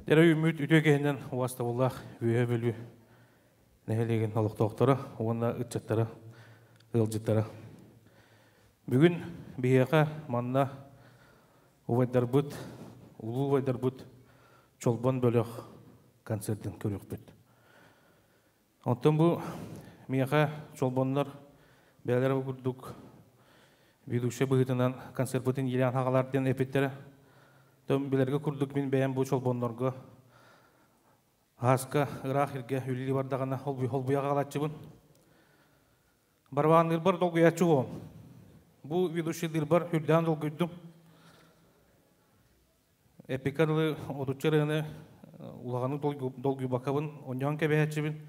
Дэрэ үмүт үтүө киһинэн убастабыллаах Үөһэ Бүлүү нэһилиэгин олохтоохторо уонна ыччаттара, ыалдьыттара. Бүгүн биһиэхэ манна убайдарбыт, улуу убайдарбыт Чолбон бөлөх концертын көрүөхпүт. Оттон бу миэхэ чолбоннор бэйэлэрэ бу курдук ведущай быһыытынан концерпытын иилээн хаҕалар диэн эппиттэрэ. Оттон билэргэ курдук мин бэйэм бу чолбоннорго ааска ыраах иргэ үлэлии бардаҕына холбуйа хаалааччыбын. Барбаанныырбар долгуйааччы уһуом. Бу ведущайдыырбар үрдээн долгуйдум. Эпикка дылы отучча ырыаны улаханнык долгуйбаккабын онньоон кэбиһээччибин.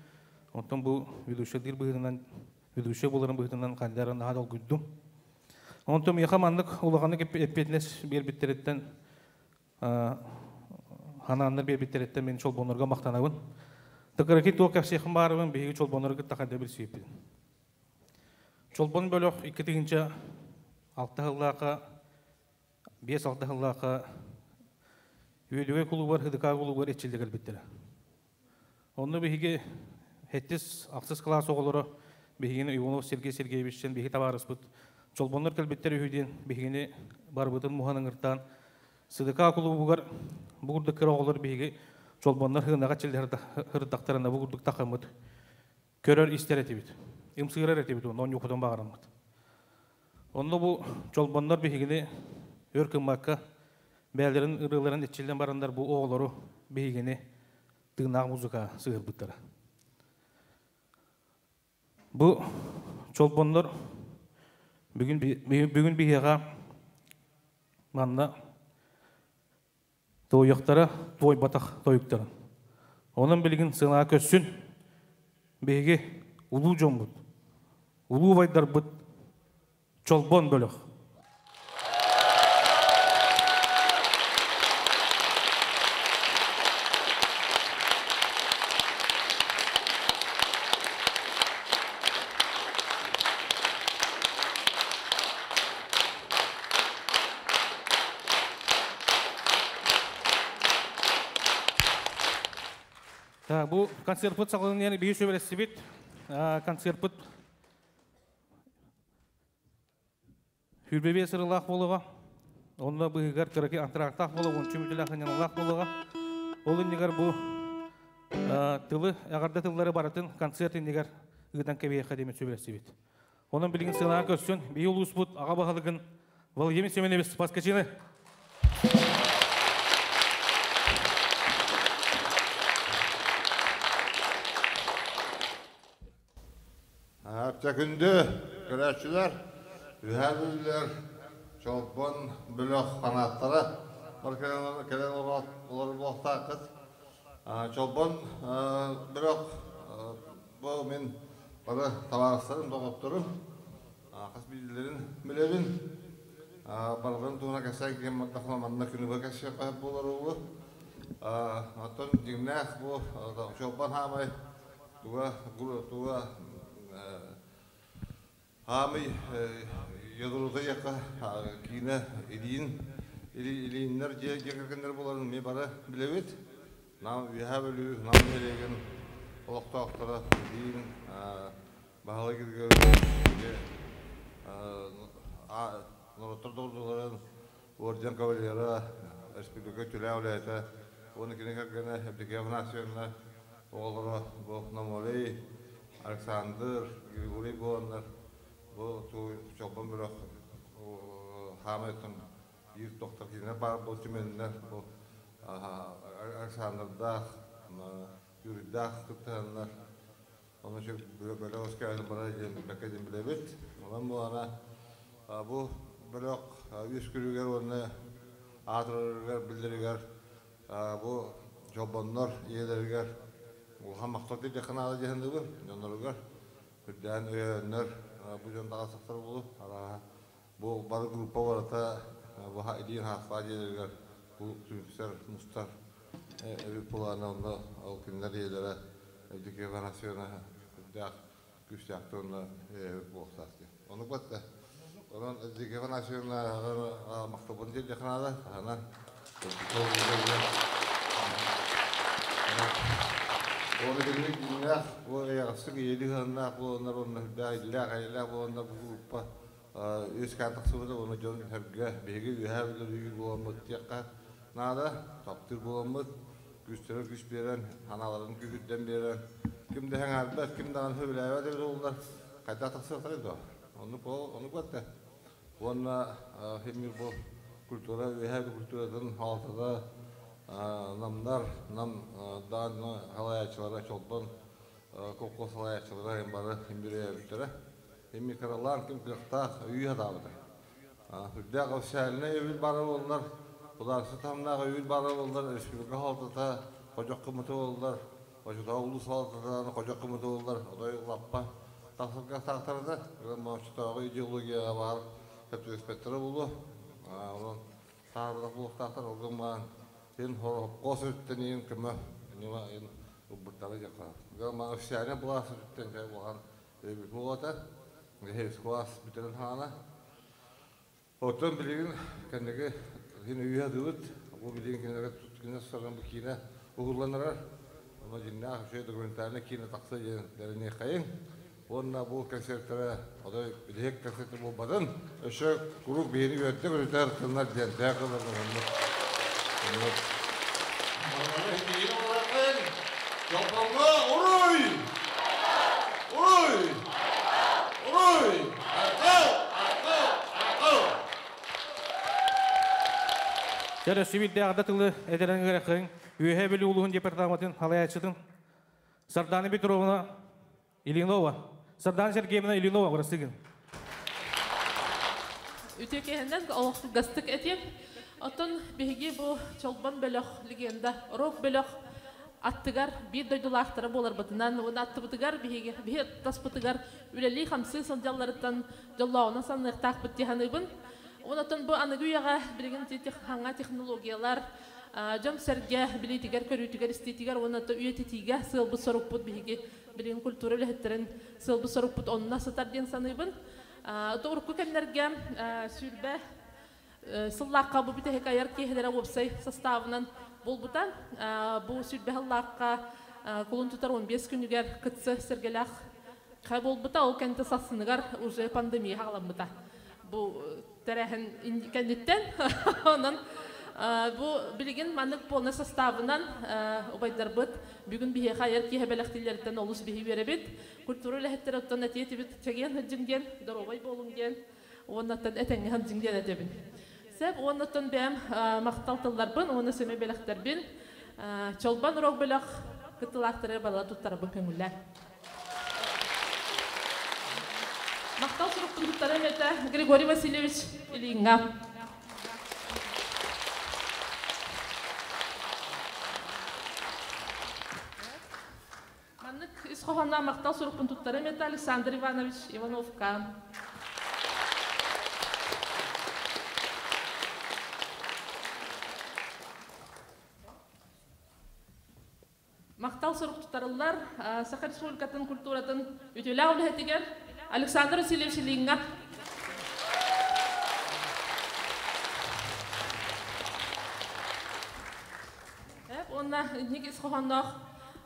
Онтон бу ведущайдыыр быһыытынан, ведущай буоларын быһыытынан хайдары наһаа долгуйдум. Онтон миэхэ маннык улаханнык эппиэтинэс биэрбиттэриттэн ханааннар биэрбиттэриттэн мин чолбоннорго махтанабын. Тыкырыки туох кэпсиэххин баарыбын биһиги чолбоннору кытта хайда билсибиппит. Чолбон бөлөх 2006 сыллаахха 5-6 сыллаахха Үөдүгэй кулуубар, ХДК кулуубар эрчиллэ кэлбиттэрэ. Онно биһиги 7-6 кылаас оҕолоро биһигини Иванов Сергей Сергеевичтэн биһиги табаарыспыт Чолбоннор кэлбиттэр үһү диэн биһигини барыбытын муһан ыҥыртаан СДК кулуубугар бу курдук кыра оҕолор биһиги Чолбоннор хыынаҕа сырыттахтарына бу курдук тахаммыт көрөр-истэр этибит. Ымсыырар этибит уонна онньуохутун баҕараммыт. Онно бу чолбоннор биһигини өр гыммакка бэйэлэрин ырыаларын иччиллэн бараннар бу оҕолору биһигини тыыннаах музыка сыһырбыттара. Бу чолбоннор бүгүн, бүгүн биһиэхэ манна туойуохтара туойбатах тойуктарын. Онон билигин сыанаҕа көрсүн биһиги улуу дьоммут, улуу убайдарбыт Чолбон бөлөх. Бу концертпыт саҕаланыан биир сүбэлэстибит. Концертпыт Хүрбэбиэ сырылаах буолуоҕа. Онно быыһыгар кыракый антрактаах буолуо, уонча мүтүлээх сынньаналаах буолуоҕа. Ол иннигэр бу тылы, эҕэрдэ тыллары барытын концерт иннигэр ыытан кэбиһиэххэ диэн сүбэлэстибит. Онон билигин сыанаҕа көрсөн, биһи улууспут аҕа баһылыгын Владимир Семенович Поскачины. Күндү көрөөччүлэр, үһээ бүлүүлэр, Чолбон бөлөх фанаттара бар кэлэн олорор буолуохтааххыт. Чолбон бөлөх бу мин бары табаарыстарым, доҕотторум, хас биирдиилэрин билэбин. Барыларын туһунан кэпсээн киһи манна күнү быһа кэпсиэххэ сөп буолар уолу. Оттон дьиҥнээх бу Чолбон хаамай туга туга хаамый ядрута киинэ илиин илииннэр дьиэ кэргэннэр буоларын эмиэ бары билэбит. Нам Үөһээ Бүлүү Нам нэһилиэгин олохтоохторо Илиин Баһылай Григорьевич норуоттар доҕордууларын орден кавалера, республика үтүөлээх үлэһитэ уонна кини кэргэнэ Евдокия Афанасьевна оҕолоро бу Намолей, Александр, Григорий буоланнар бу Чолбон бөлөх хаамайтан биир тохтор кинилэр баар буол түмэннэр бу Александрдаах, Юрийдаах кыттыһаннар Ону бөлөх өскөөнү бара диэн бэккэ диэн билэбит. Онон буолана бу бөлөх үөскүүрүгэр уонна аатырарыгар, биллэригэр бу дьолбоннор ийэлэригэр улахан махтал диэххэ наада дии саныыбын дьонноругар. Үрдээн өйөөннөр бу дьон таҕыстахтара буолуо. Арааһа бу бары группа барыта баһа илиин хаахтаах дьиэлэригэр бу түмсэр, мустар эбит буолаана онно ол кинилэр ийэлэрэ Евдокия Афанасьевна үрдээх күүстээхтик уонна өйөөбүт буолуохтаах диэн. Оннук батта. Онон Евдокия Афанасьевна махталбын тиэрдиэххэ наада. Таһынан Оны билик диннэх, бу эйэҕэстик ийэли ыһыаннаах буоланнар уонна үрдээх иллээх эйэлээх буоланнар бу группа үөскээн тахсыбыта уонна дьон сэргэ биһиги үөһээ бүлүү буоламмыт диэххэ наада, таптыыр буоламмыт, күүстэрэ күүс биэрэн, санааларын күүһүрдэн биэрэн, ким да сэҥээрбэт, ким даҕаны сөбүлээбэт эбит буоллар, хайдах тахсыахтарай дуо? Оннук оннук барда. Уонна химмир бу культура үөһээ культуратын хаалтата намнар, нам даан халаячылара чолбон колхоз салайааччылара бары химмир Химми кыралаан ким кыахтаах өйүү хатаабыта. Үрдээх официальнай өйүл бары боллар, Кударсы тамнаах өйүл бары боллар, республика халтата хожок кымыты боллар, очутаа улус халтата хожок кымыты боллар, отой лаппа тахсырга тахтарда, очутааҕы идеологияға бар көптүспеттері болу. Онон саарбыдах булуктаахтар олгумаан ин қос өттен ин көмө нима ин убуттары жака. Гама официальный булас өттен жай болған өйбүт болата. Хес класс бүтерен хана. Оттон билигин кэнники хин үйэ дыбыт, бу билигин кинилерге туткина саран бу киинэ уһулланарар. Ону дьиннээх үчүгэй документальный киинэ тахса диэн дэриниэххэйиҥ. Уонна бу концерттара отой билиһик концерт буолбатын, өссө куруук биһини үөрдэ көтүтэр тыллар диэн тээх кыллар оннук. Оннук. Чолбоҥҥо уруй! Уруй! Уруй! Аркыл! Аркыл! Аркыл! Чәрі сибилде тылы эдерен кыракын, Үөһэ Бүлүү улууһун департаментын халаячытын Сардана Петровна Ильинова. Сардана Сергеевна Ильинова, бырасыгын. Үтүөкэһинэн олохтугастык этиэм. Оттон биһиги бу Чолбон бөлөх легенда, рок бөлөх аттыгар биир дойдулаахтара буоларбытынан, уонна аттыбытыгар биһиги биһи таспытыгар үлэлии хамсыы сылдьалларыттан дьоллооҕунан санныахтаахпыт дии саныыбын. Онон бу аныгы үйэҕэ билигин хаҥа технологиялар дьон-сэргэ билиитигэр, көрүүтүгэр, истиитигэр уонна үйэтитиигэ сыалбыт сорукпут биһиги билигин культура үлэһиттерин сыалбыт сорукпут онно сытар диэн саныыбын. Урукку кэмнэргэ сүүрбэ сыллаахха бу бүтэһик айар киэһэлэрэ уопсай составынан буолбута. Бу сүүрбэ сыллаахха кулун тутар 15 күнүгэр кытсы сэргэлээх хай буолбута, ол кэнтэ сассыныгар уже пандемия хаҕаламмыта. Бу тэрээһин кэнниттэн онон бу билигин маннык полный составынан убайдарбыт бүгүн биһиэхэ айар киэһэ бэлэхтииллэриттэн олус биһи үөрэбит. Культура үлэһиттэр оттон этиэтибит чэгиэн сылдьыҥ диэн, доруобай буолуҥ диэн, уоннаттан этэҥҥэ сылдьыҥ диэн этэбин. Сэп уоннаттан бэйэм махтал тылларбын уонна сэмэ бэлэхтэрбин Чолбон рок бөлөх кыттыылаахтары бала туттарабын көҥүллээн. Махтал сурукпун туттарым этэ Григорий Васильевич Ильинга. Маннык ис хоһоонноох махтал сурукпун туттарым этэ Александр Иванович Ивановка. Махтал сурук туттарыллар Саха Республикатын культуратын үтүөлээх үлэһитигэр Александр Васильевич Ильинга. Уонна инник ис хоһоонноох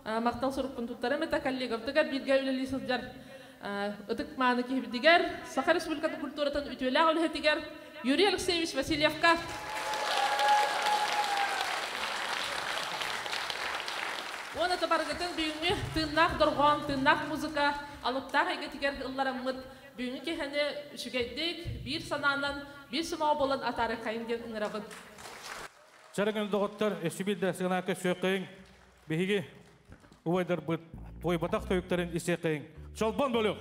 махтал сурукпун туттарым этэ коллегабытыгар бииргэ үлэлии сылдьар ытык мааны киһибитигэр Саха Республикатын культуратын үтүөлээх үлэһитигэр Юрий Алексеевич Васильевка. Уонна табаргытын бүгүҥҥү тыыннаах дорҕоон, тыыннаах музыка алыптаах эйгэтигэр ыллараммыт бүгүҥҥү киэһэни үчүгэйдик, биир санаанан, биир сомоҕо буолан атаарыаххайын диэн ыҥырабын. Чарыгын доҕоттор, өссө биирдэ сыгынаакка сүөккэйиҥ, биһиги убайдарбыт туойбатах тойуктарын истиэххэйиҥ. Чолбон бөлөх!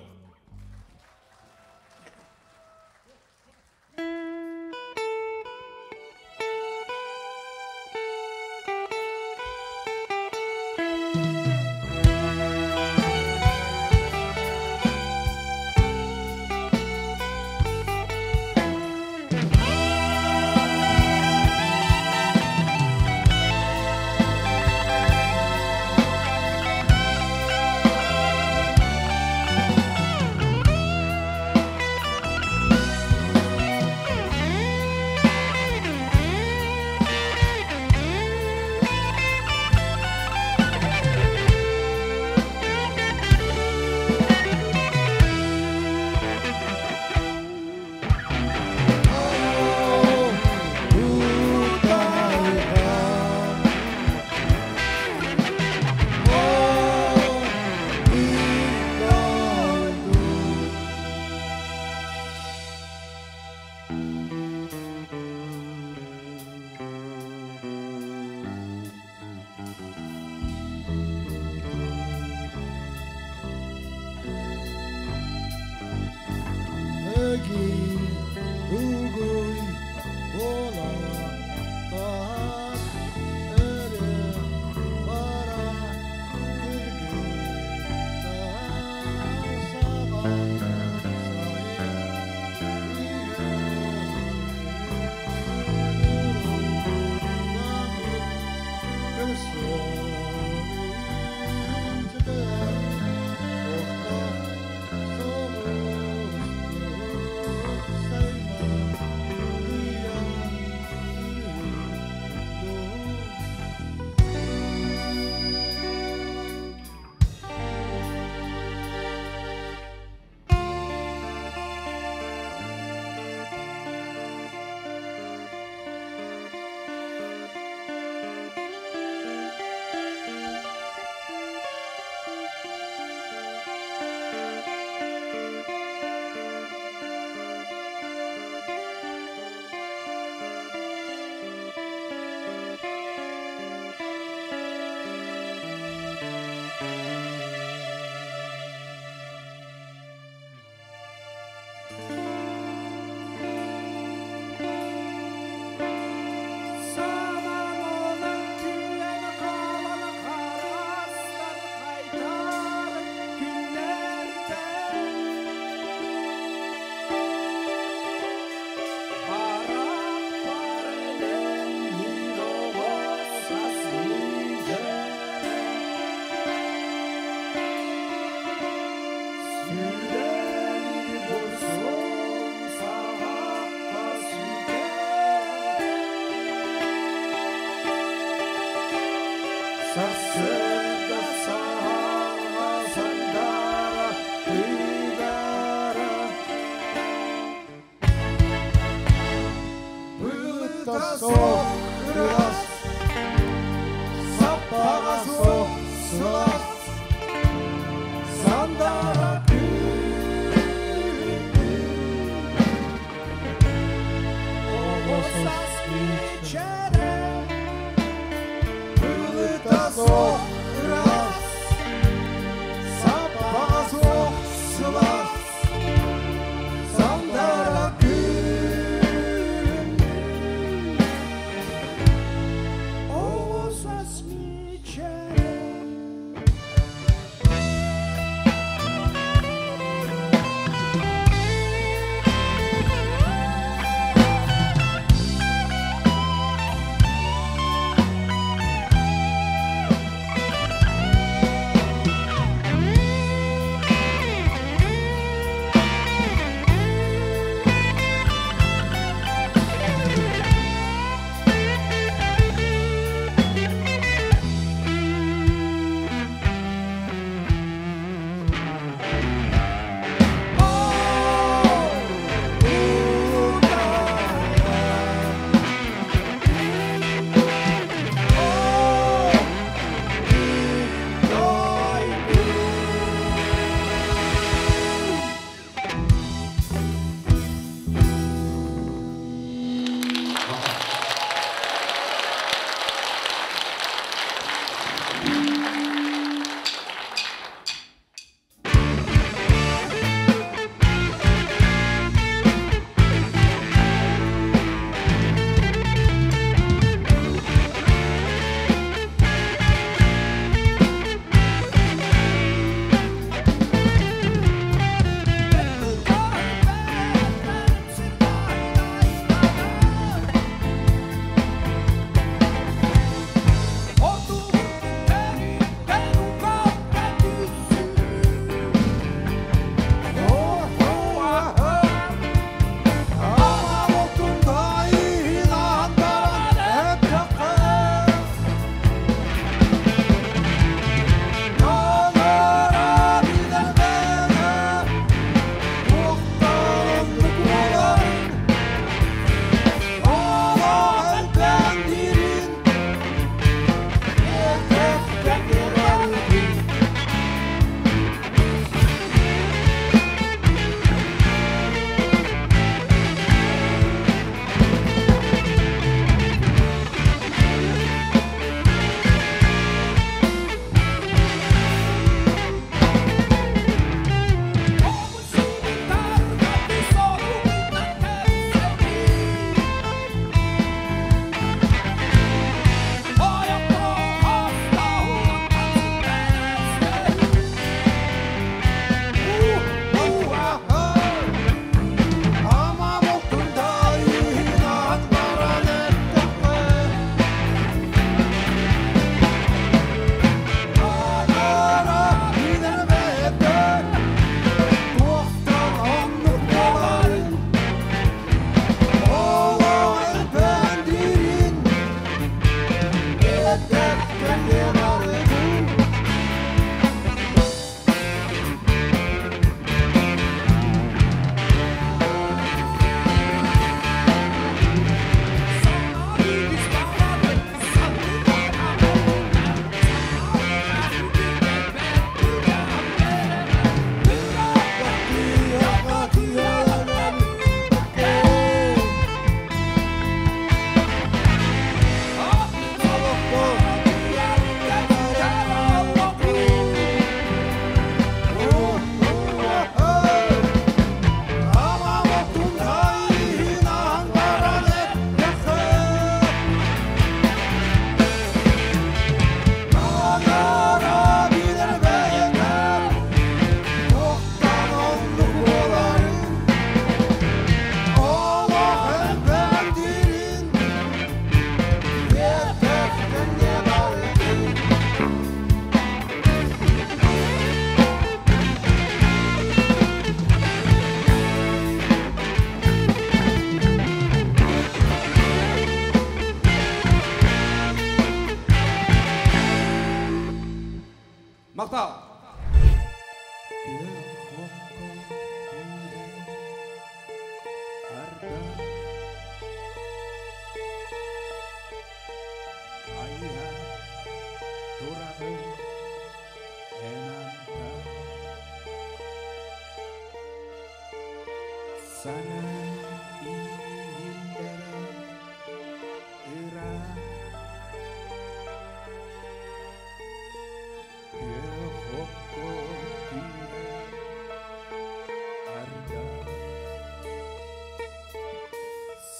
Суох ыраас, саппаҕа суох сылаас, сандара күн. Оҕо саас мичээрэ, былыта суох ыраас, саппаҕа суох сылаас, сандара күн. Оҕо саас мичээрэ.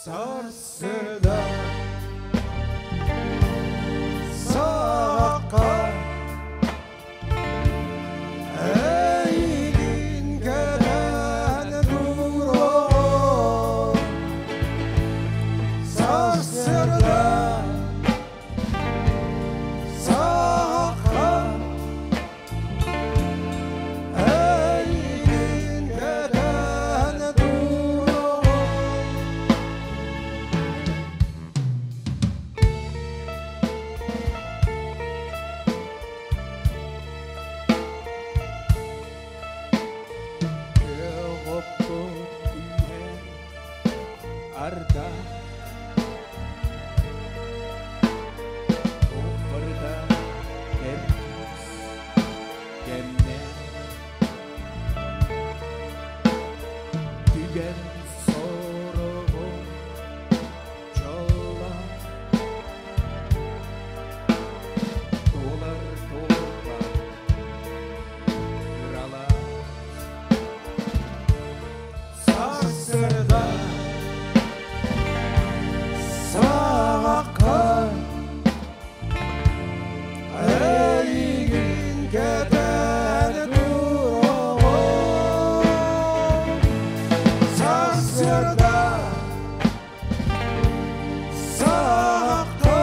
Сарсыда саққа Эйгин кэлэн туруо Сарсыда саққа Эйгин кэлэн туруо. Arda Oparda herkes genne Dügen sorovo çola Dolar dolar Krala Сарсырда сағаққа Эйгин кэтэн туруо Сарсырда сағаққа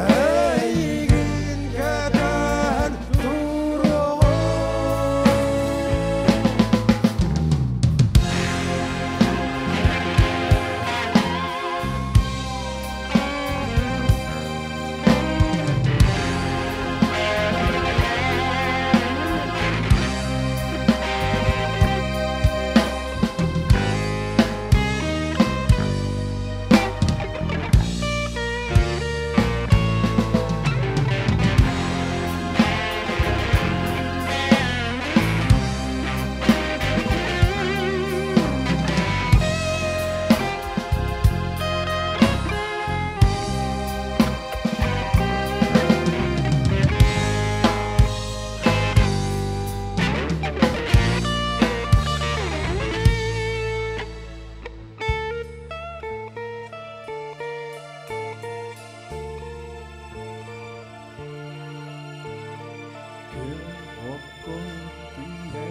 Эйгин кэтэн туруо. Kö tühe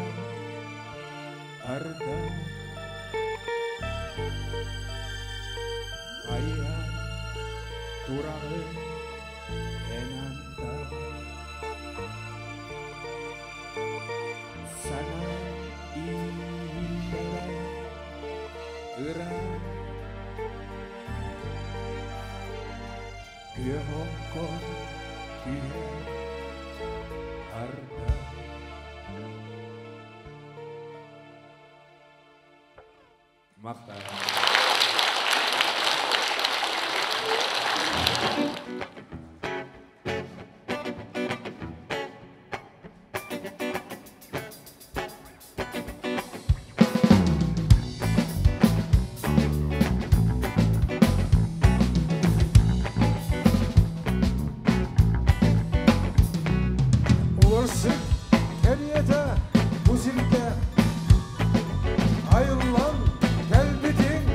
arda Aia turağı enanda Sana illere ıra Kö tühe arda. Мақта. Уларсык кэриэтэ бу сиргэ айыллан кэлбитиҥ.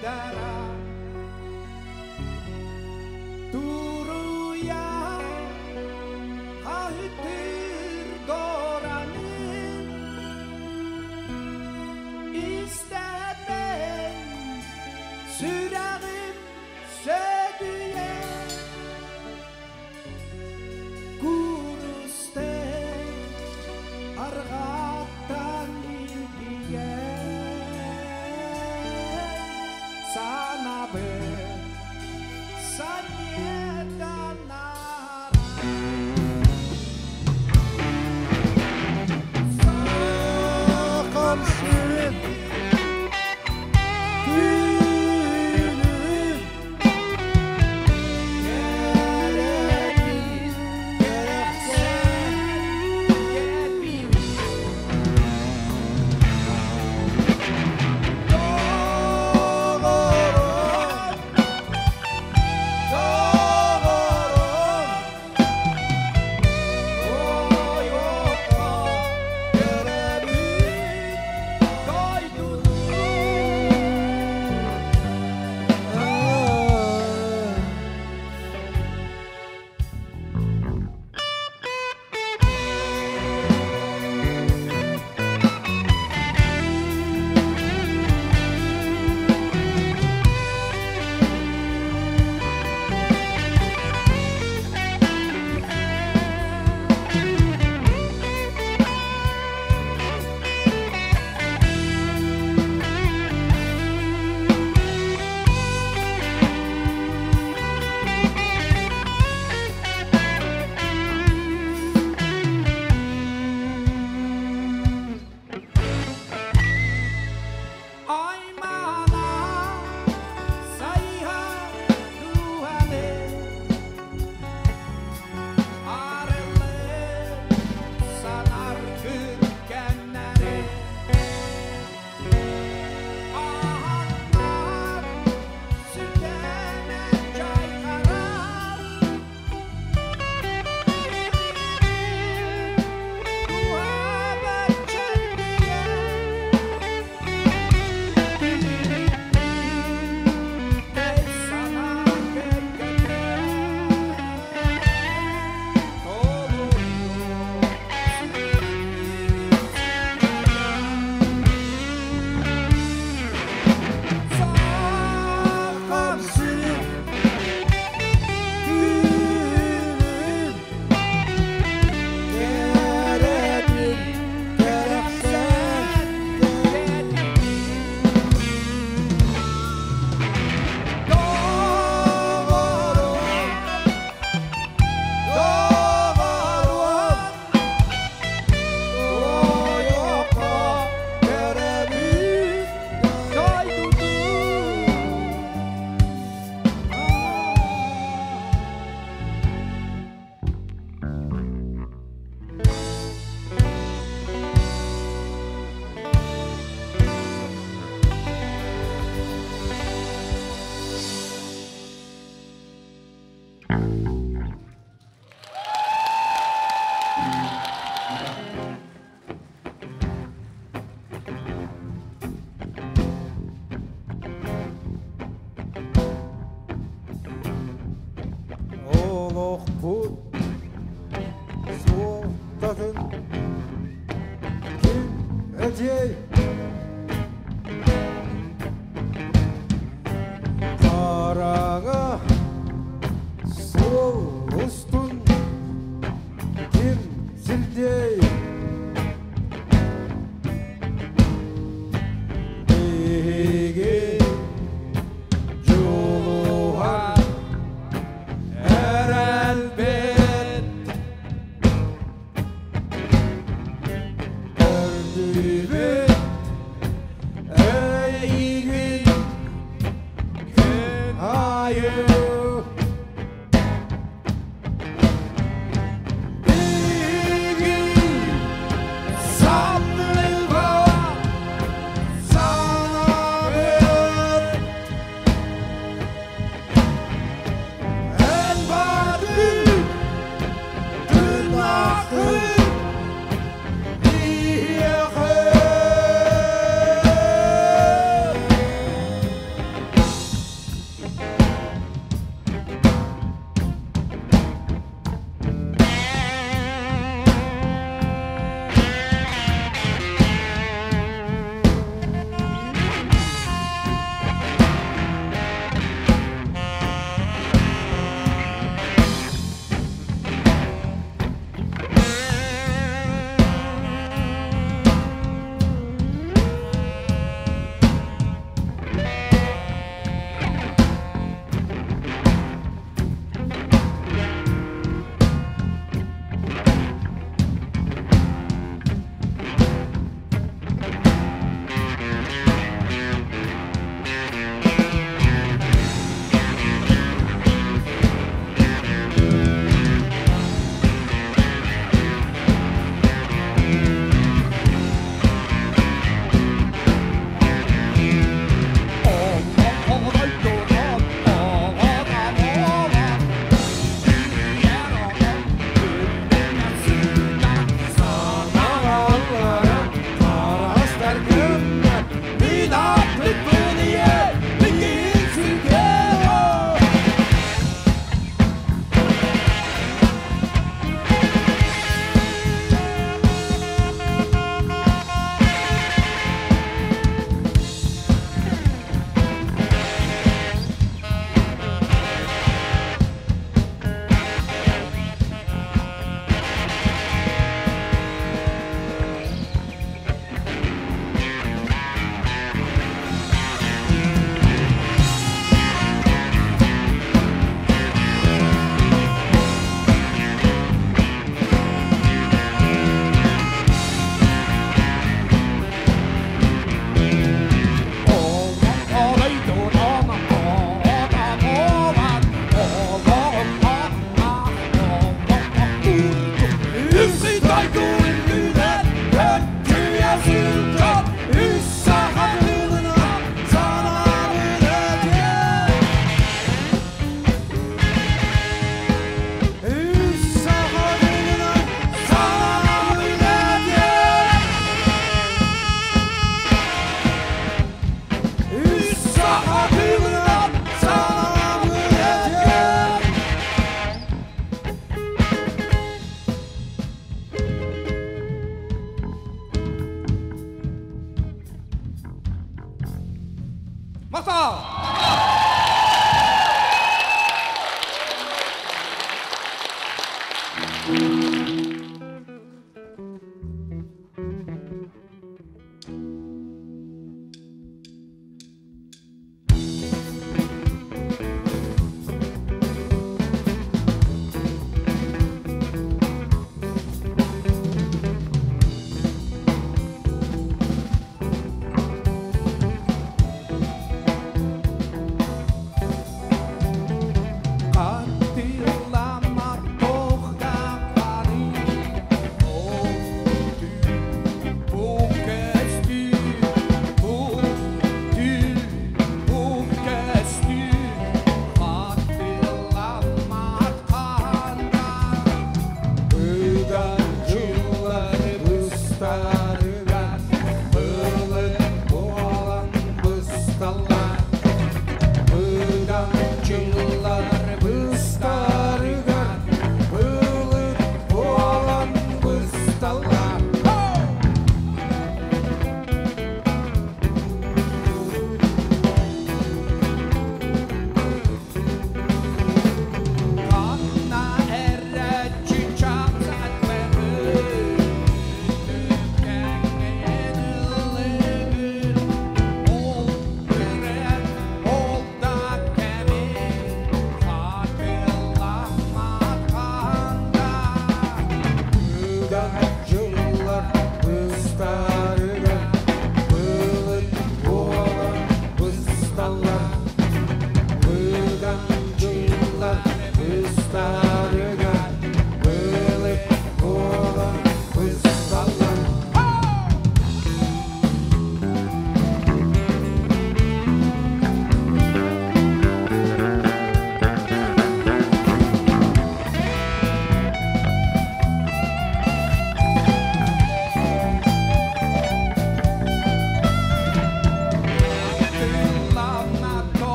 Чагдара Туруя Хахытыр доранын Истәбен Сүрәгім сөдүйе Курусте Арғаттан илгие Санабы Сахам сирин түүнүн Кэрэтин кэрэхсээн Доҕорум, доҕорум, ойоҕо кэрэбит дойдутун. Aymana sayha duhane Arelle sanar kürkenleri Ahanlar sütene çaykarar Duha çeldiye Sana Сахам сирин түүнүн Кэрэтин кэрэхсээн Доҕорум, доҕорум, ойоҕо кэрэбит дойдутун. Олохпут суолтатын ким этиэй? Хараҥа суол устун ким сирдиэй? Биһиги дьулуһан эрэлбит Көрдүүбүт эйигин күн аайы. Биһиги санныга санабыт Эн бардын күн ахын биһиэхэ. Махтал!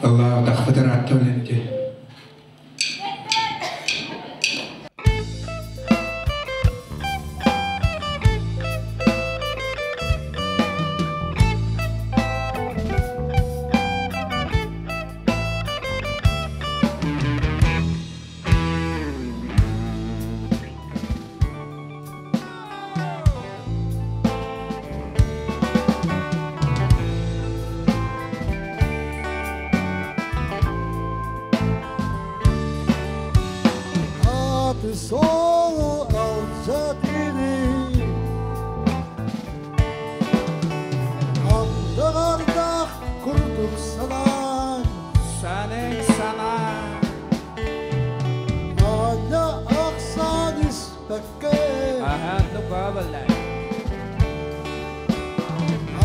Ыллаабатахпыт ыраатта билэнти. Atı solu alacak idi Andığardak kurduk sana Senin sana Anya aksan ispekke Aha nukabala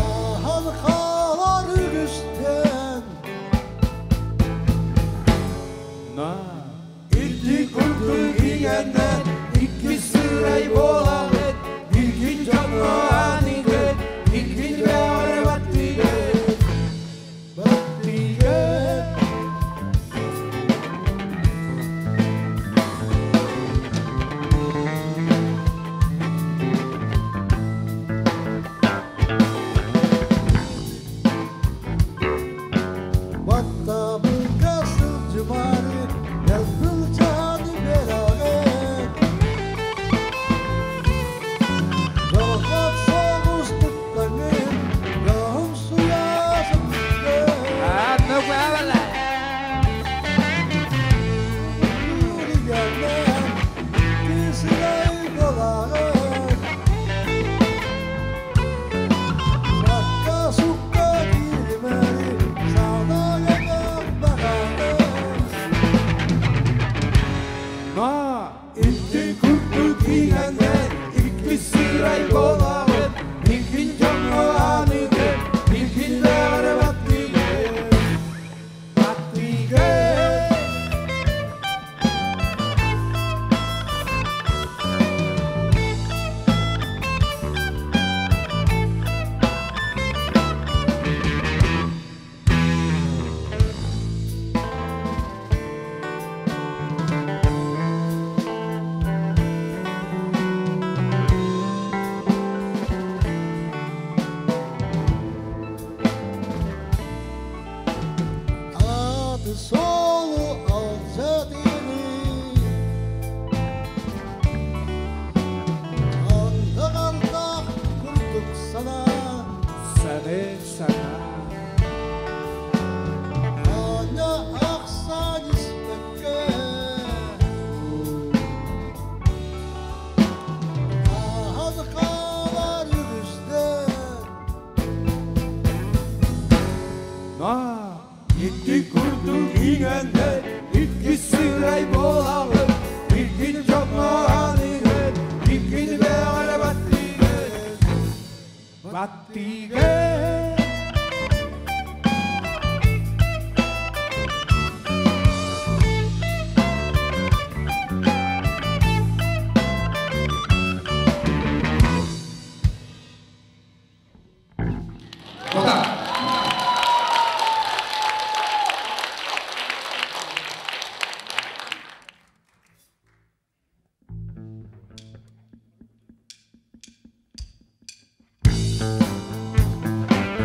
Ahan kalar üstün Na İki kurdu giyenden iki sırayı bolan Bir canı anide iki bere battiye Battiye Battabın kasıl cumali Yazıl canı beraber Rahat soğuz tuttanın Rahım suya sıktı Aha nukabala Na İki kurdu giyenden iki sırayı bolan Bir canı anide bir bere battiye Battiye Adı solu alacak Andığardak kurduk sana Senin sana Anya aksan ispekke Ahan kalar üstün Na İki kurdu giyende iki sırayı bolalım Bir gün çok anide bir gün bere battiye Battiye Ота. Thank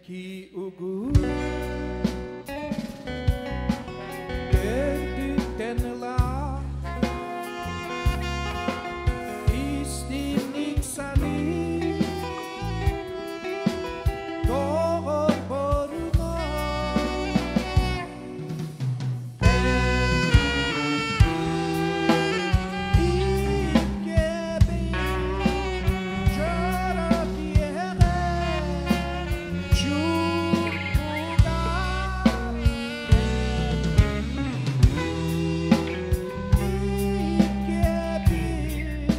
Сибэкки угу Төрдүттэн ыла Истинник саныы Доҕорборуна Иккэбин дьоро киэһэ Чуумпуга Иккэбин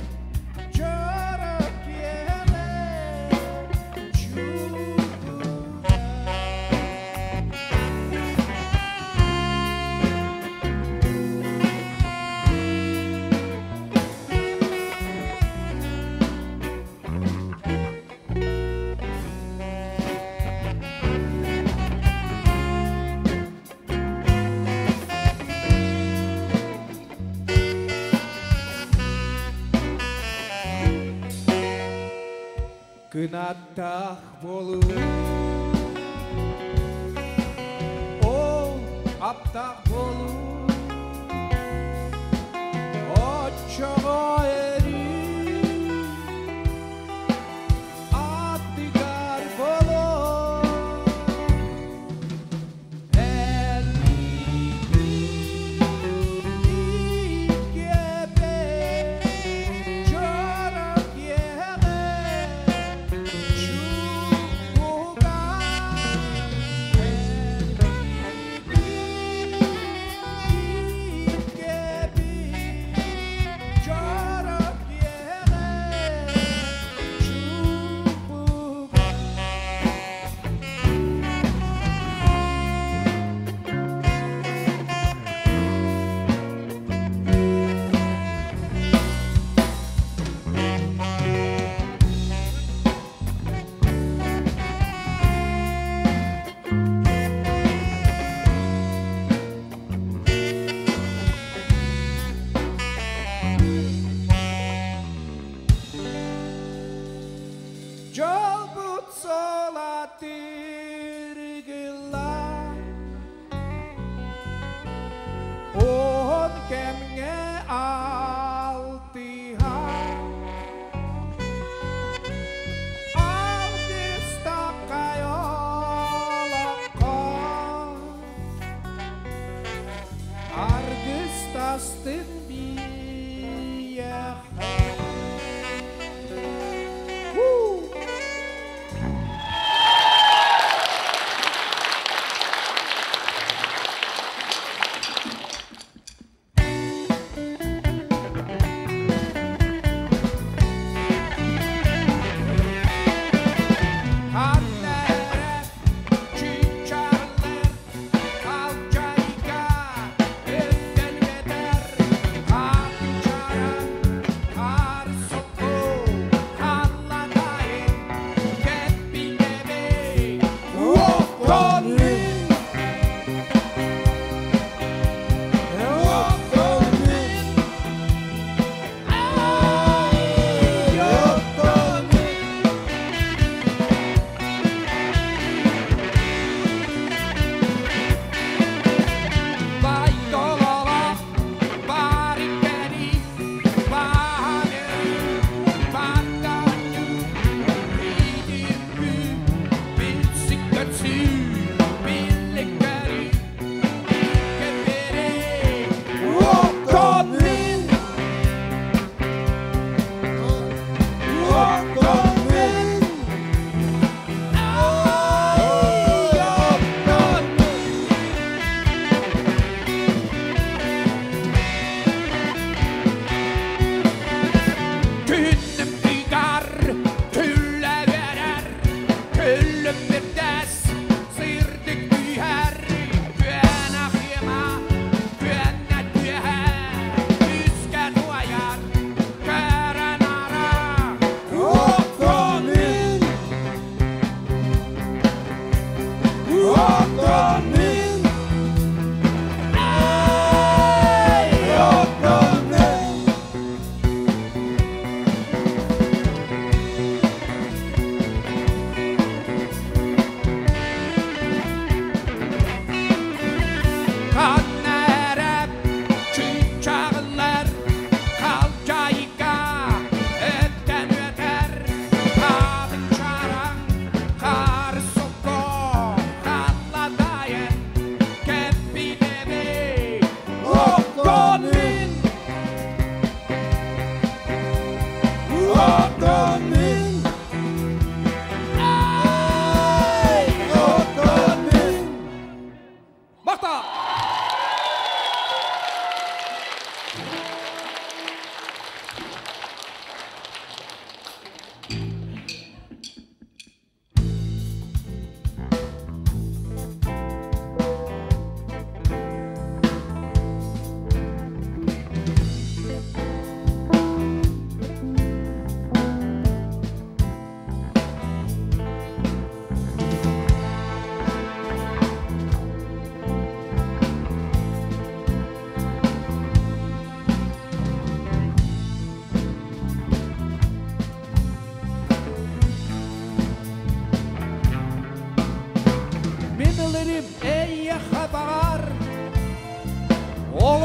дьоро киэһэ Чуумпуга. Кынаттаах буолуу Ол аптаах буолуу Оччоҕо эрий Аттыгар буолуо Эн иккиэбин дьоро киэһэ Чуумпуга Иккиэбин дьоро киэһэ Чуумпуга. Дьолбут суола тыргылла Уһун кэмҥэ алтыһа Алгыстаххай олоххо Аргыстастын биһиэхэ. Woo! Ханна эрэ чыычаалар халдьайга үктэлбэтэр. Хапчаран.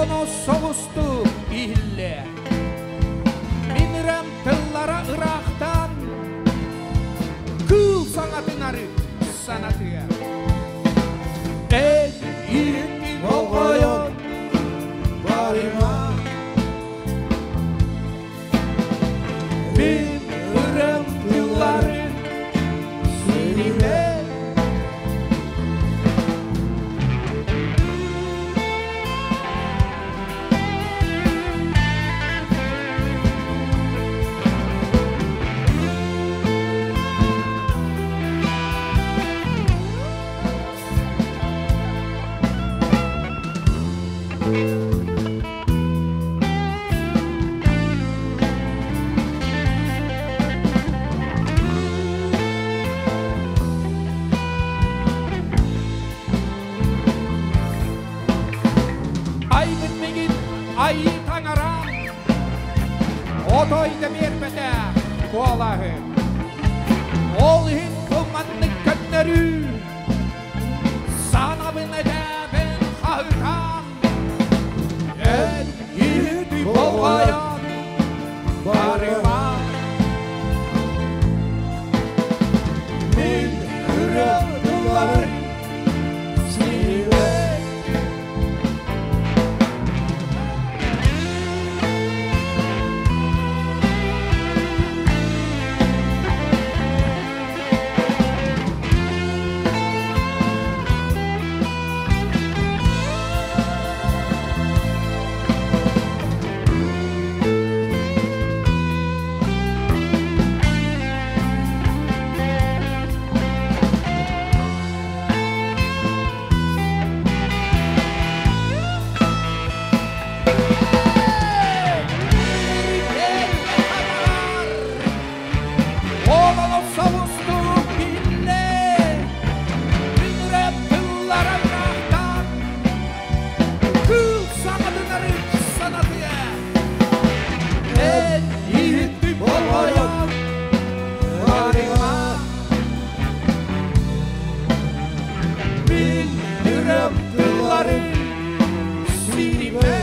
Олоно соҕустук иһиллэ. Мин ырыам тыллара ыраахтан кыыл саҥатын арыт санатыа. Эн иһиттиҥ болҕойон барыма. Мин ырыам тылларын сиримэ. Айбыт мигин айыы таҥара отой да биэрбэтэ куолаһы. Ол иһин кылманнык көннөрүү санабын эдэбин хаһытан эн иһити болҕойон барыма. Мин ырыам тылларын сиримэ. Олоно соҕустук биллэ. Мин ырыам тыллара ыраахтан кыыл саҥатын арыт санатыа. Эн иһиттиҥ болҕойон барыма. Мин ырыам тылларын сиримэ.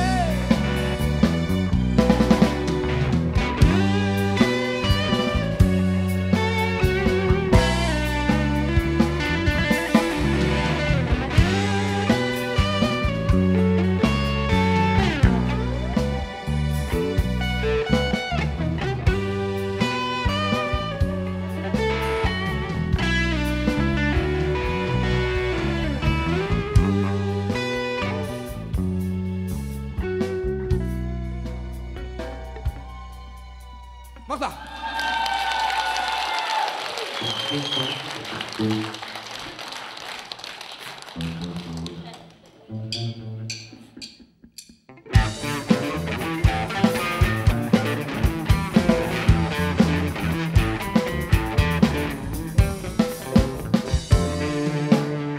Махтал.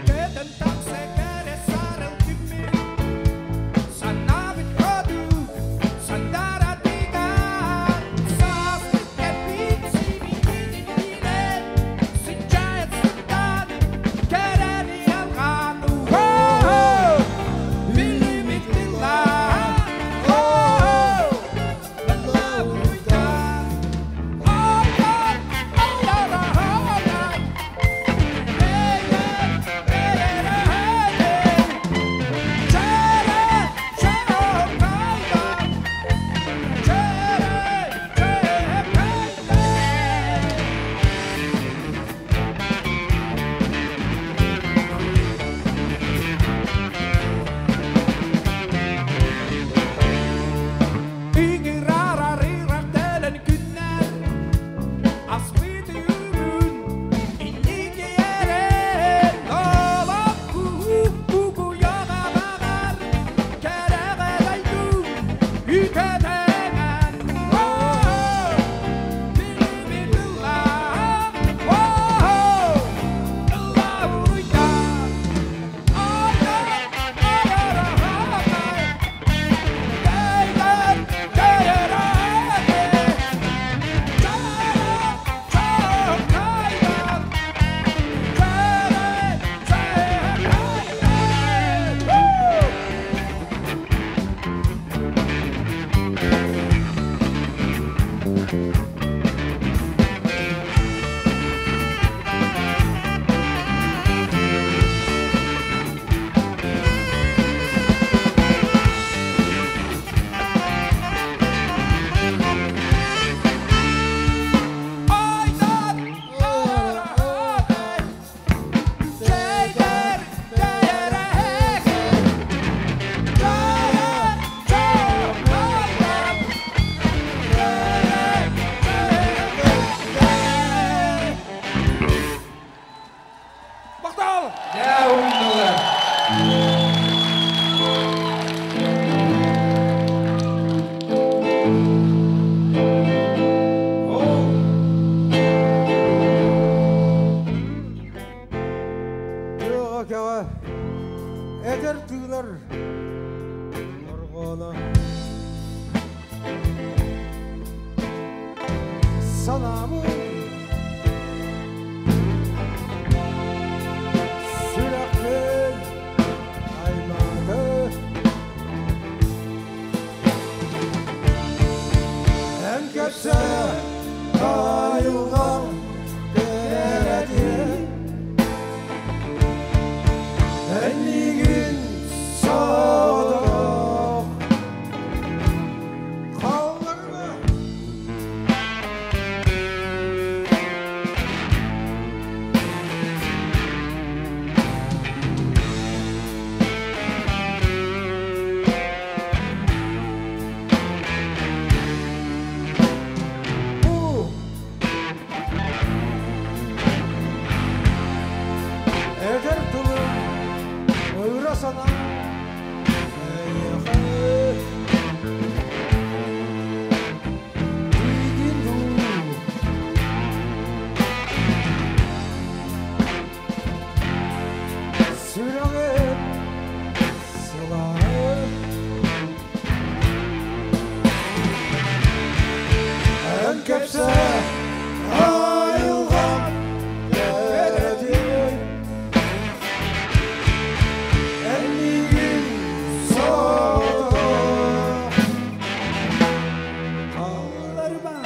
Көтөн тахса кэрэ сарыл күммүт, санаабыт ходу, сандара тыган, сааспыт кэлбит сибикитин сыччайат сыттан, кэрэни алҕан. тыгар оргона Sanamın sürekli aymadı En köpse ayılgan deredi Enligin sağda kallarına Bu Eder tılım Öğre sana Süreğim sılar En köpse ayılgan deredin Enligin soğudu Kallarıma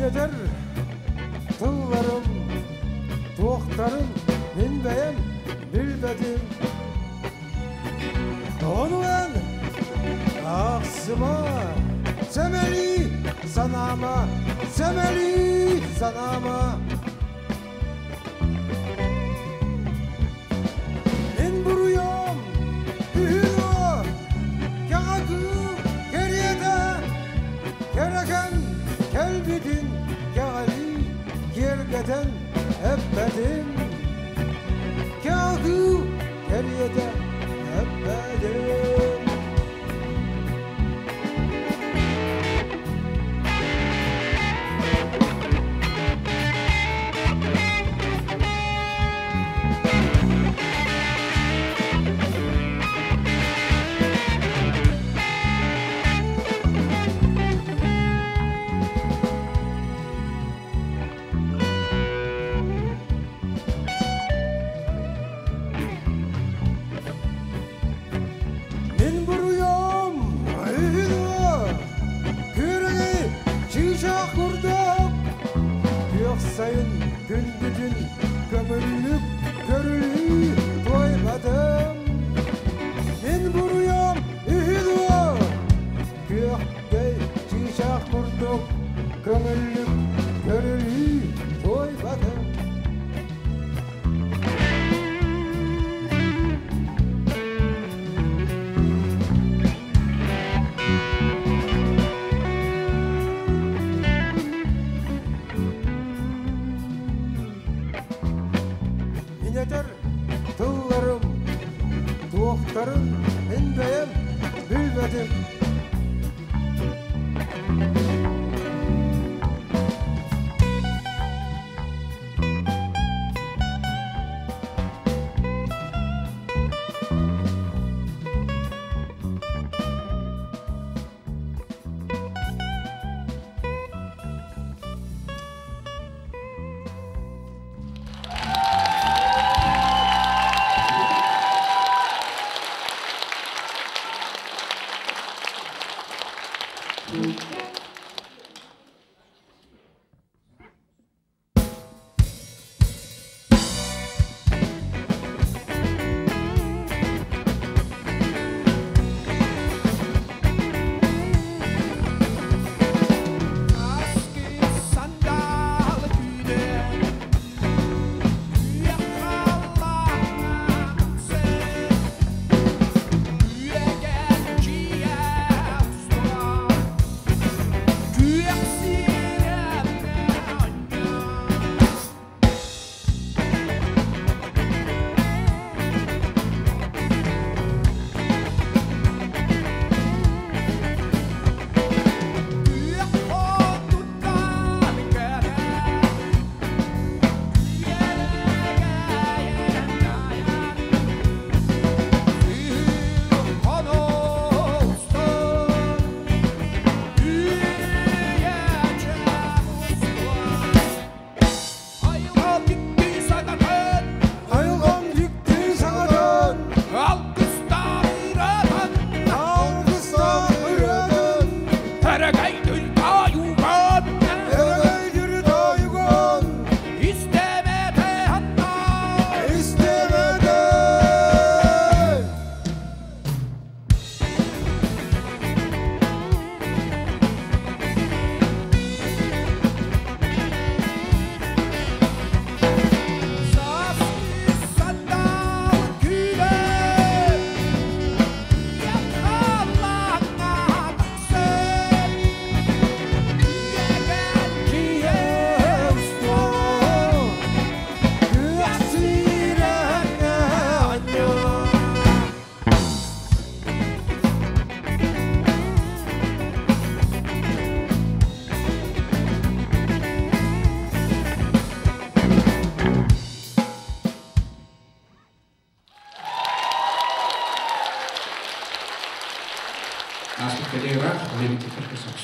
Eder tıllarım, tuğuklarım, min beyim, bilmedim. Onu ben aksıma, semeli sanama, semeli sanama. En buruyum, ühünü, kağıdı, geriye de, gereken kelbidin, geli, gergeden, ebbedim. Kağıdı, geriye de, ebbedim. Күндүтүн көҥүллүк көрүлүү туойбатым. Мин буруйум үһү дуо? Күөхтэй чыычаах курдук көҥүллүк көрүлүү туойбатым. Мин этэр тылларым туохтарын мин бэйэм билбэтим. Айылҕам дьикти саҥатын, алгыстаах ырыатын, өрөгөйдүр тойугун истибэтим. Күөх сирэҥҥэ анньаа. Ааспыт кэлиэҕэ, Лебедевтэр көрсөбүт.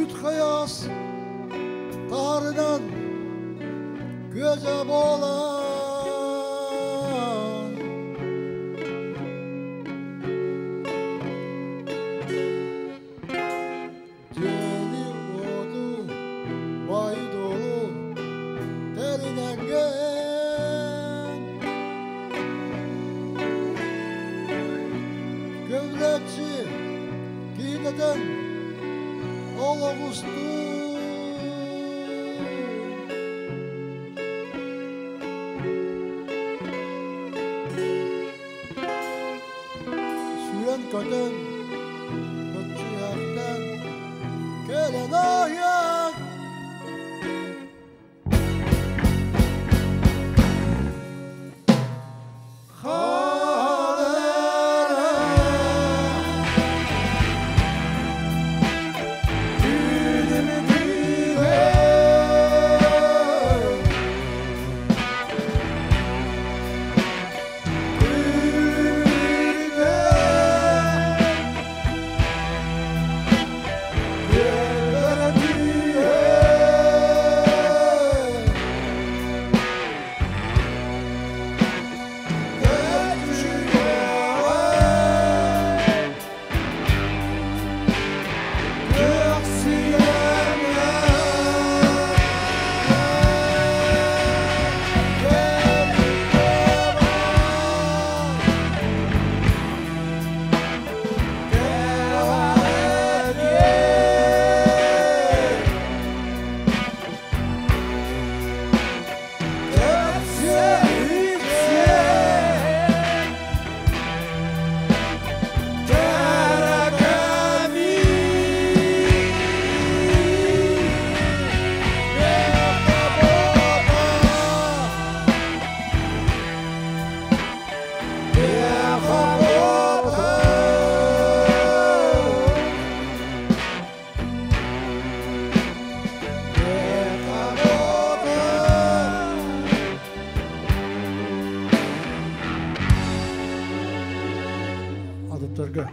Үт хайаас таарынан күөзэ буолан Дьиэни уоту баайы дуолу тэринэнген Көмлөччү киинэтэн олоҕустуу Сүүрэн көтөн, көччүйэхтэн кэлэн айан. Арыттарга.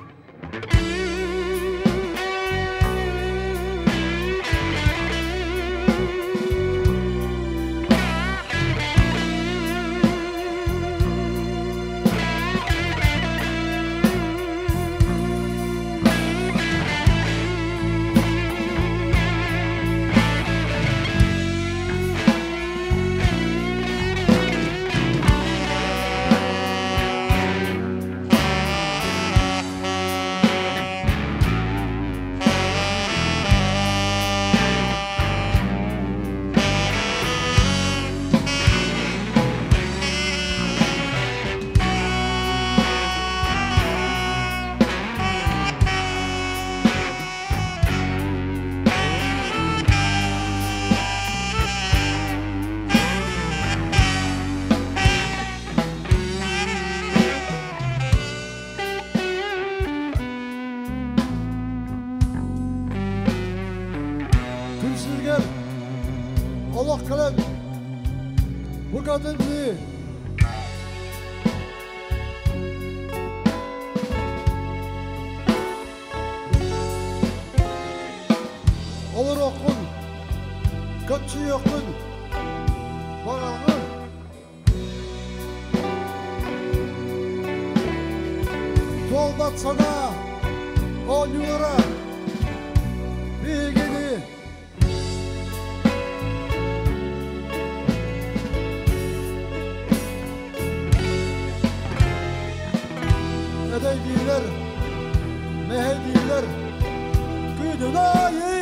Күн олох кэлэн букатын дии. Олоруоххун, көччүйүөххүн, баҕаргын. Туолбат санаа, оонньуулара, биһигини эдэйдиилэр, мэһэйдиилэр, күнүн аайы.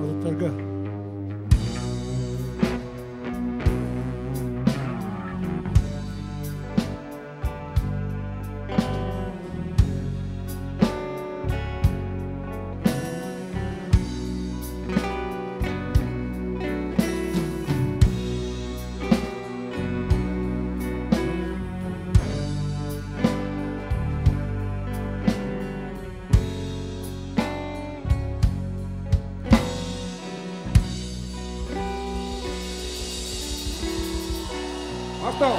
Арыттарга. Махтал!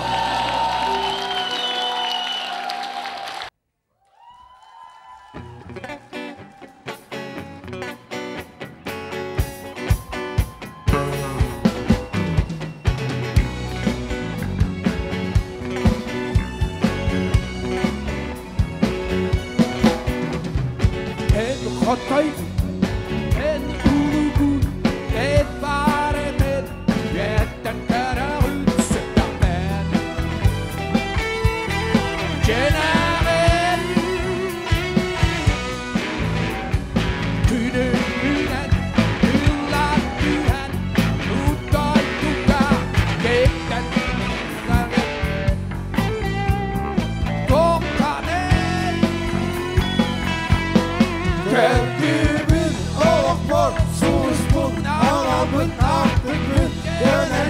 En хотойбут, эн улугут, эн баретен, үөттэн көрөҕүт сүппэхпэн. Дьэнэҕин күнүнэн тыллар түһэн, утойдука кэктэн тоққанын. Кэрдибин олохпор, сууспун, аҕабын, артыкпын, кэлэн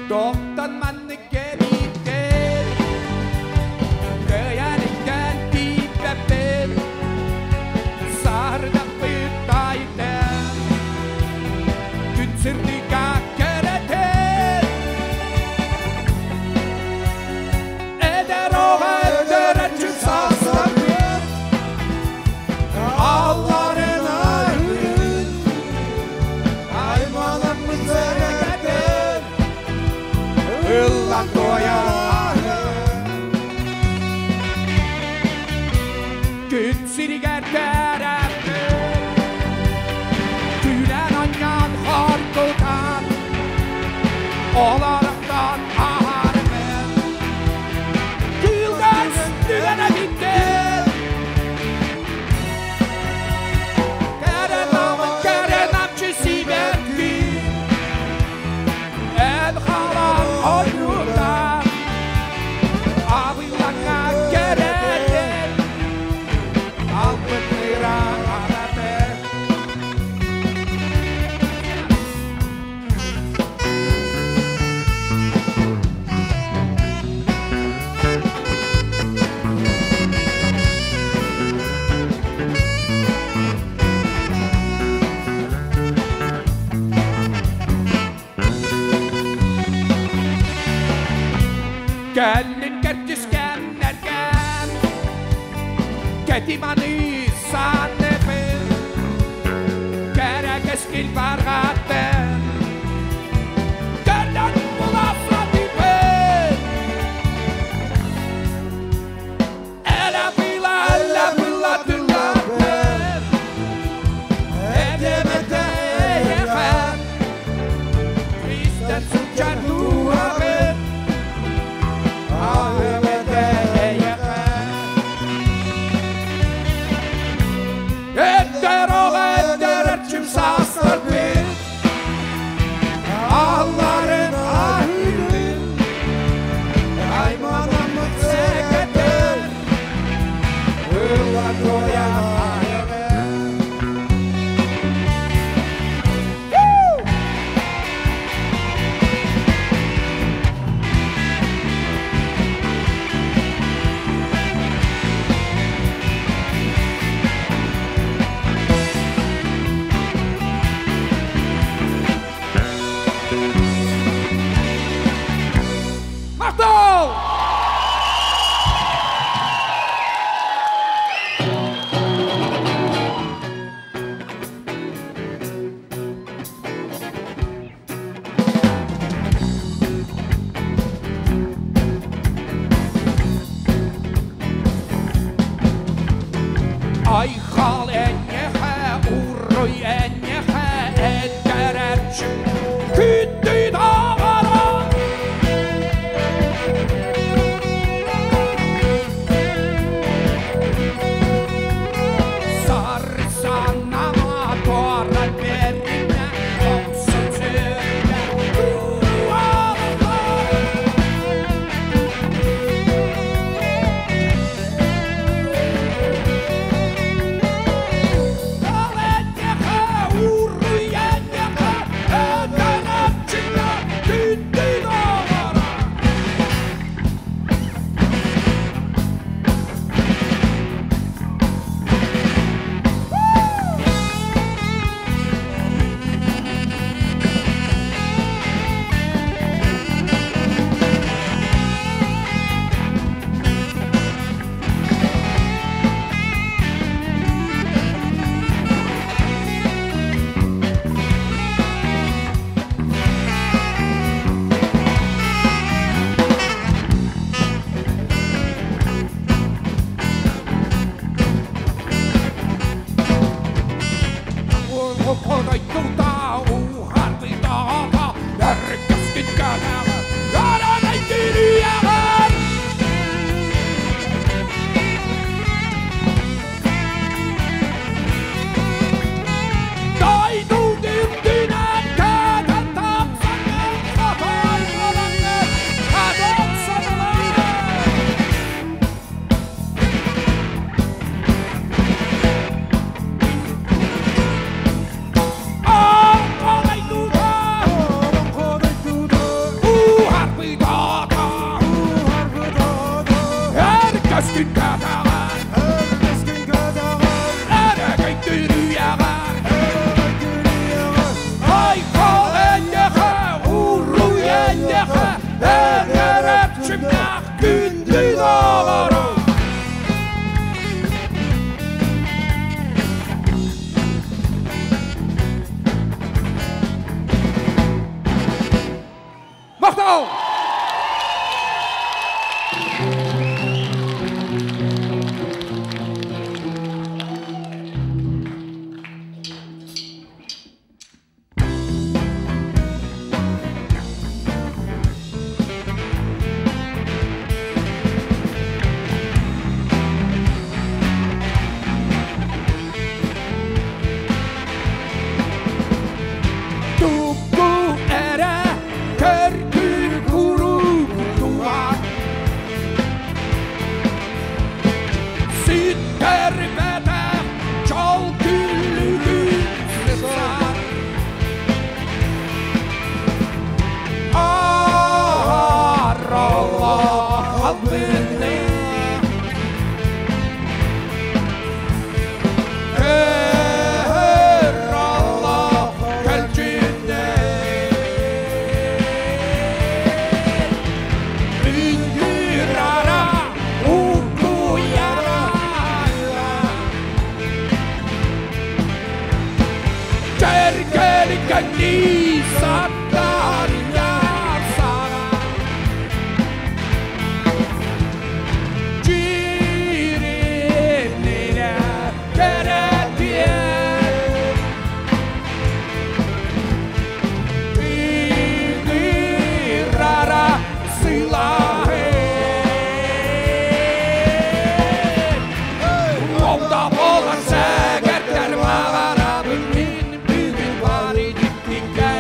Тоқтан манны кебитер Кыяниктен тииппеппин Сардаппыт тайтен Күн сырдыка керетер Эдер оға эдер састарбыт Алларын арын Аймаламмыт сэрэгэтер Ыллан тояр Күн сиригер тереппит Күлэн аньян хоркутан Оларықтан ахармын Күлгәс түгәнә биттер Кәрәнамын кәрәнамчы сибәкки Эн халан ойута Абыйлаңа кәрәтер Алпытыра аратер. Кәллин кәртіскәннәргән Кәтиманы саннепін Кәрәкәскил барғаттын Кәрдән буласа типін Әлә бұйла, әлә бұйла түлләпін Әдемете ехән Истән сүнчәр туғабын Allah'ın ahını Aymanamı seketer Illa koyan. Мақтау! Айхал эннеха, урруй эннеха, эдгәрәчім, күтті дағара. Эдэр эрчимнээх күндү доҕорум. Махтал! Тугу эрэ көрдүүр куруук туһа Сүттэрбэтэх дьол күлүгүн сыпсар Аар олох албыны Көр олох көлдьүнэ Үндүр-ара утуйара Чэргэлгэнии сатарыйар саҕа Дьиримнирэ кэрэтиэн Ыҥырара сылаһын Ол да буоллар сэгэрдэр баҕарабын мин бүгүн бары дьиктигэ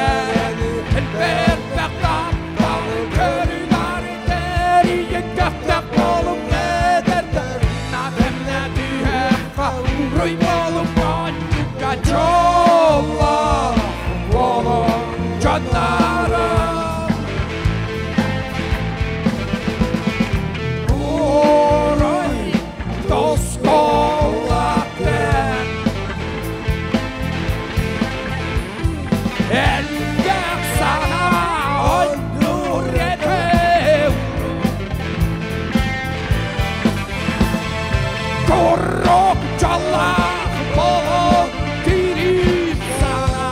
Элбэх тапталы көрүнэр тэрийэн көхтөөх буолуҥ эдэрдэр Натэмнэ түһэххэ уруй буолуҥ оонньууга дьоллоох буолуҥ дьоннорум Уруй тоскуолатын Элбэх саҥа оонньуур этим Куруук дьоллоох буолуҥ дириҥ саҥа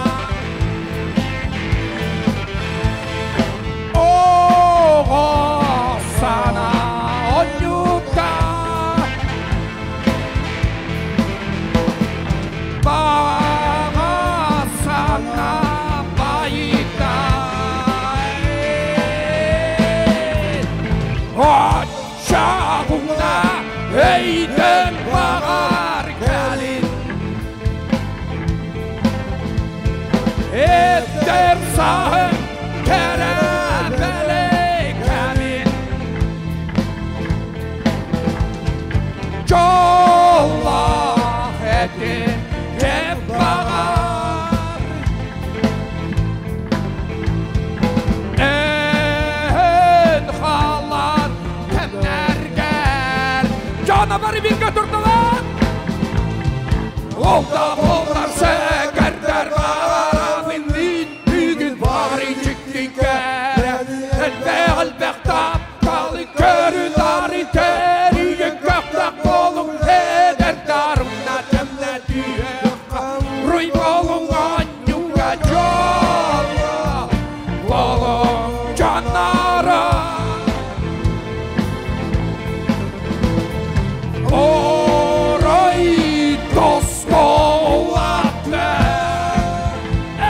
Оҕо сана оонньуута Баҕа санаа байыта Оччоҕуна өйдөн баҕар кэлин Эдэр сааһым кэрэ бэлэкэмин Дьоллоох этим кэм баҕар Эн халан кэмнэргэр Дьоно бары бииргэ турдулар Ол да буоллар сэгэрдэр баҕарабын мин бүгүн бары дьиктигэ Элбэх элбэх тапталы көрү-нары тэрийэн көхтөөх буолуҥ эдэр дарымна тэмнэ түһүөххэ Уруй буолуҥ оонньууга дьоллоох буолуҥ дьоннорум Уруй тоскуолатын Эй!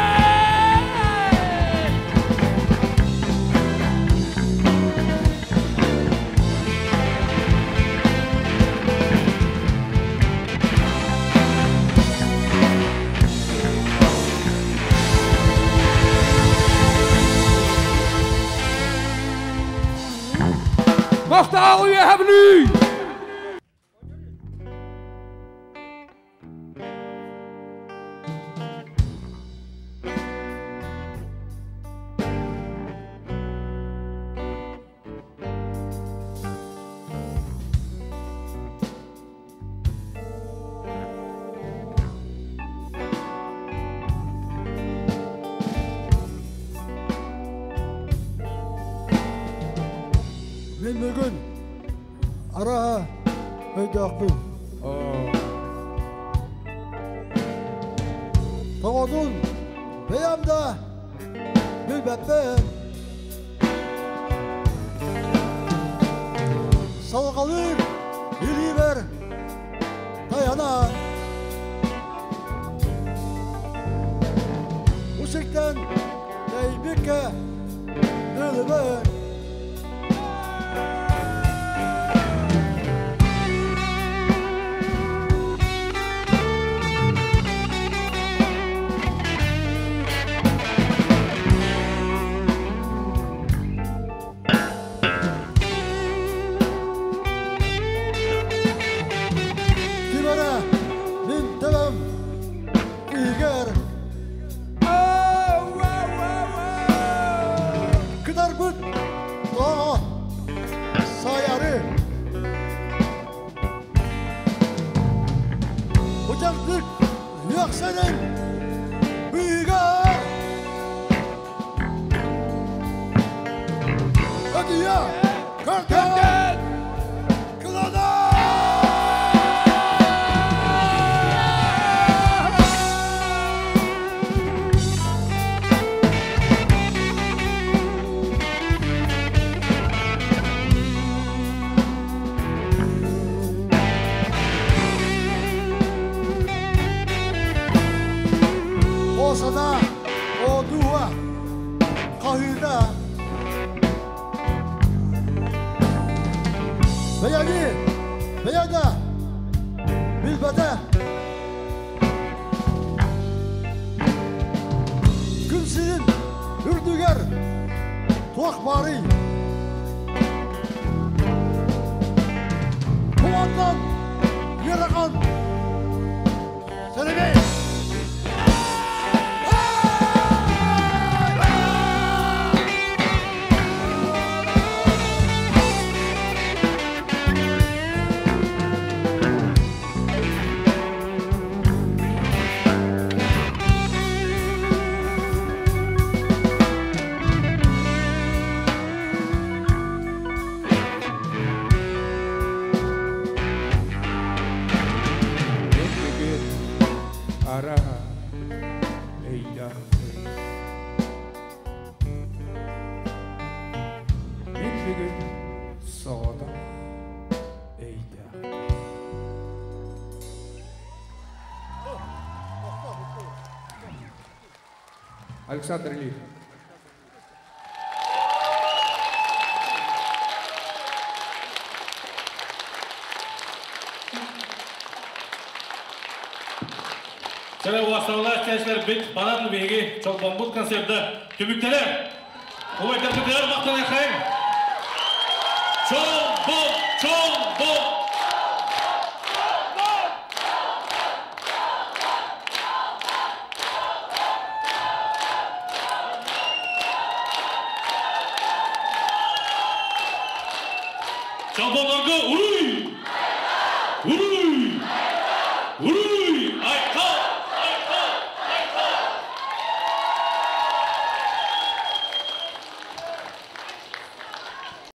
Махтал Үөһээ Бүлүү! Мин бүгүн араһа өйдөөхпүн. Тоҕотун бэйэм да билбэппин. Салҕалыыр илиибэр тайанан Бу сиртэн тэйбиккэ дылыбын. Ким эрэ мин төбөм иһигэр кытарбыт тоҕо сайары Бычардык үөхсэнин быыгар Өтүйэ көрдөн кылана Осана одуа хаһыыта Бэйэни бэйэдэ билбэтэ Күн сирин үрдүгэр туох баарый? Кулантан ыарахан сэрэмэй! Мен бүгүн араһа өйдөөхпүн. Мен бүгүн соҕотох өйдөөхпүн. Александр Ильич. Сәле уасталар чәчләр бит банан биһиги чолбоммут концерты түмүктелер. Убайдарбытыгар мактанайхайын. Чолбон, чолбон! Чолбонлорго уруй! Уруй! Уруй!